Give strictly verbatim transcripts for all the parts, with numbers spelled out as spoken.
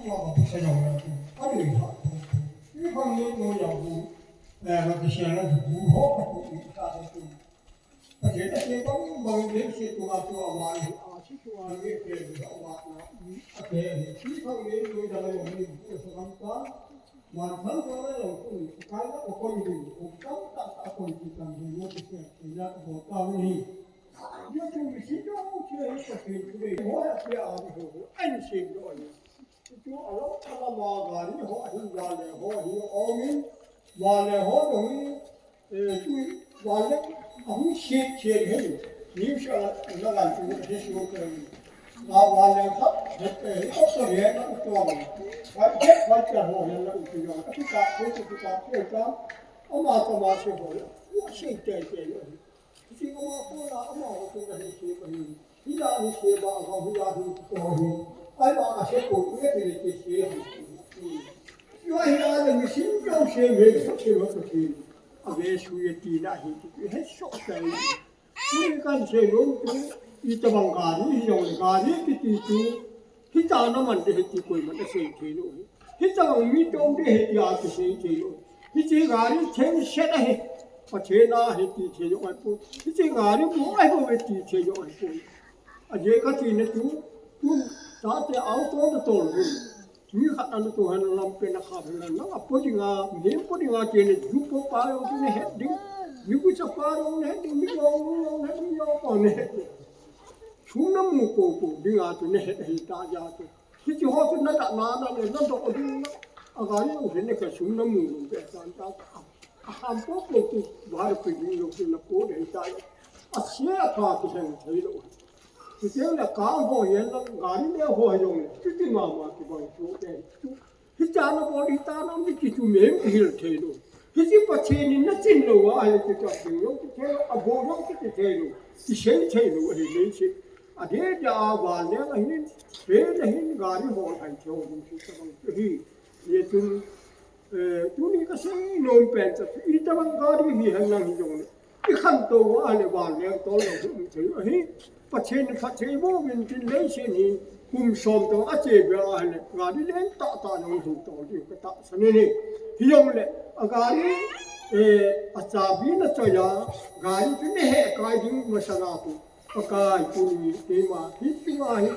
Ka bu sa jong na tu. Ka bu ha tu. Ni bang ni no ya bu. Eh, ka ki sia na tu bu ho ka tu ni ka tu. Ka je ka je bang bang ni se tu ka tu a wa ni. A si tu a ni ke ni a wa na. A ke ni. Ni bang ni no ya ya ni bu sa kam ta. Wan thang ko la yong kun, kai la ko kon ding, ko kam ta ta kon ki kam ding, mo ki se, ki la ko ta ni. Yo tu mi si do, ki la ko se, ki la, mo ya ki a ni ho, an se do ni. Tu a lo ta la ma ga ni ho, hin ga le ho, hi o min, ma le ho do ni, Eh, tu, vale, ahung siet siet hen. News a, na lan tu, he su ko. A vale kha, he, he ko so he na u to. Vai, he, vai cha ho he na u to. A tu ka, he tu ka, he ka. Ama ka ma se ho. Wa se te te yo. Ti ko ma ko la, ama ho ko na he se ko ni. Hi la ni se ba, a va hi la hi ko ni. Ai ba ka se ko, ye te te se. Yo hi la ni sin ko se me, se ma ko se. A ve su ye ti na hi ti he so tai. Tui kan se lou tu, i tabang gari hi jong le gari kiti tu, hi ta na man de he ti koiman a sei thei lou. Hi tabang mi tong de he ti a ti sei thei lou. Hi ti gari theng set a he, Pathen a he ti thei lou ai pu. Hi ti gari bu ai bu he ti thei lou ai pu. A je ka ti na tu, tu ta te auto na tol bu. Mi khat ana tu han lam pe na kha phe na, na po ding a, mi po ding a ke ne, ju po pa lo tu ne het ding. Mi ku cha pa lo ne het ding, mi lo lo ne het ding, mi lo pa ne het ding. Sum na mu po po ding a tu ne het hi ta ja tu. Ki chi ho tu na ta na na ne, na do ding na. A ga ni u ne ka sum na mu lo pe ta ta. A ham po po tu ba pe ding lo tu na po de ta. A sia pa tu hen thei lo. Chuteng le ka ho hian lang gari le ho hi jong le, chuti mama kibang chu te chu. Hi cha na bol hi ta na mi ki chu mem ki hil thei lo. Hi chi Pathen in na chin lo a hi chu cha thei lo, chu thei lo, a bol lo chu thei lo. Ki sei thei lo hi le chi. A de da a va le a hin, pe le hin gari ho hai thei lo chu cha bang chu hi. Ye chun Eh, tuni ka sei nom pen chu, i tabang gari hi hen lang hi jong le. I khantou a le van leng tol lo hi um thei ahi. Pathen in phatthei boh uvin tin leiset hi kum som tong a che bel a le. Gari leng tah tah nang hin tol ding ka tahsan in hi. Hi jong le, a gari, eh, a chabi na choi a, gari chu na he kai ding masa na pu. Pakai tuni keima hi tunga hi,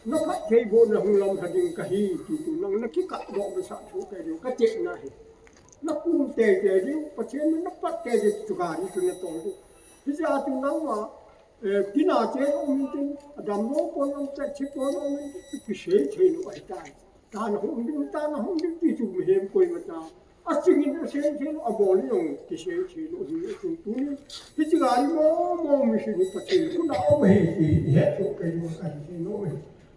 na phattheibohna hung lamlha ding kahi, ti tu nang na kikah doh masa thu kei diu, ka chehna hi. Na kum teitei diu, Pathen in na phatthei diu, chu gari chu na tol diu. Hijeh a chu nangma, eh, tina chen um intin, a damlou pon um, chatthi pon um intin, chu kisei thei lou ahitai. Tana hung ding, tana hung ding, ti chu mihem koima cha. A chingin a sei thei lou, a bol in jong kisei thei lou ahi, chun tunin. Hichi gari momo machine hi Pathen khut a um ahi ti, i het soh kei diu ka hi thei lou ahi.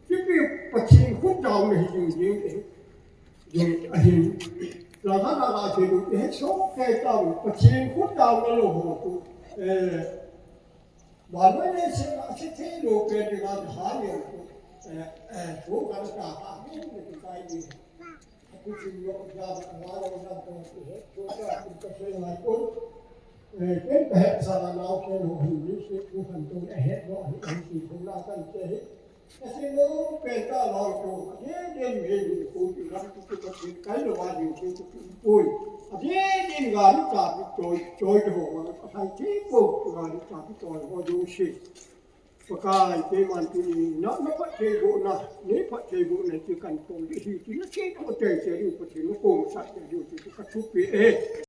Hichi Pathen khut douna hi ding ding ahi. Ding ahi. La ka la ka thei lou, i het soh kei tau, Pathen khut douna lou ho tu. Eh, Vannoi leiset a se thei lou pen ding a ha leu. Eh, eh, thu ka ta ka ni ni kai ni. Ku chin lo ja ba la lo na to se he. Thu ka ku ka se ngai ko. Eh, ken ka he sa la nau ke lo hi ni se ku kan to he lo hi ni si ku na kan ke he. Ka se lo pe ta lo ko. Ye de me ni ku ti lam ku ka se kai lo wa ni se ku poi. A ye de ga ni ta bi choi choi ho ma. A sai che ko ga ni ta bi choi ho jo se. Pakai, keiman tuni, na, na phattheibohna, nei phattheibohna chu kan tol ding ahi, ti na sei tho teitei diu, Pathen na kom sah tei diu, ti chu ka thupeh e.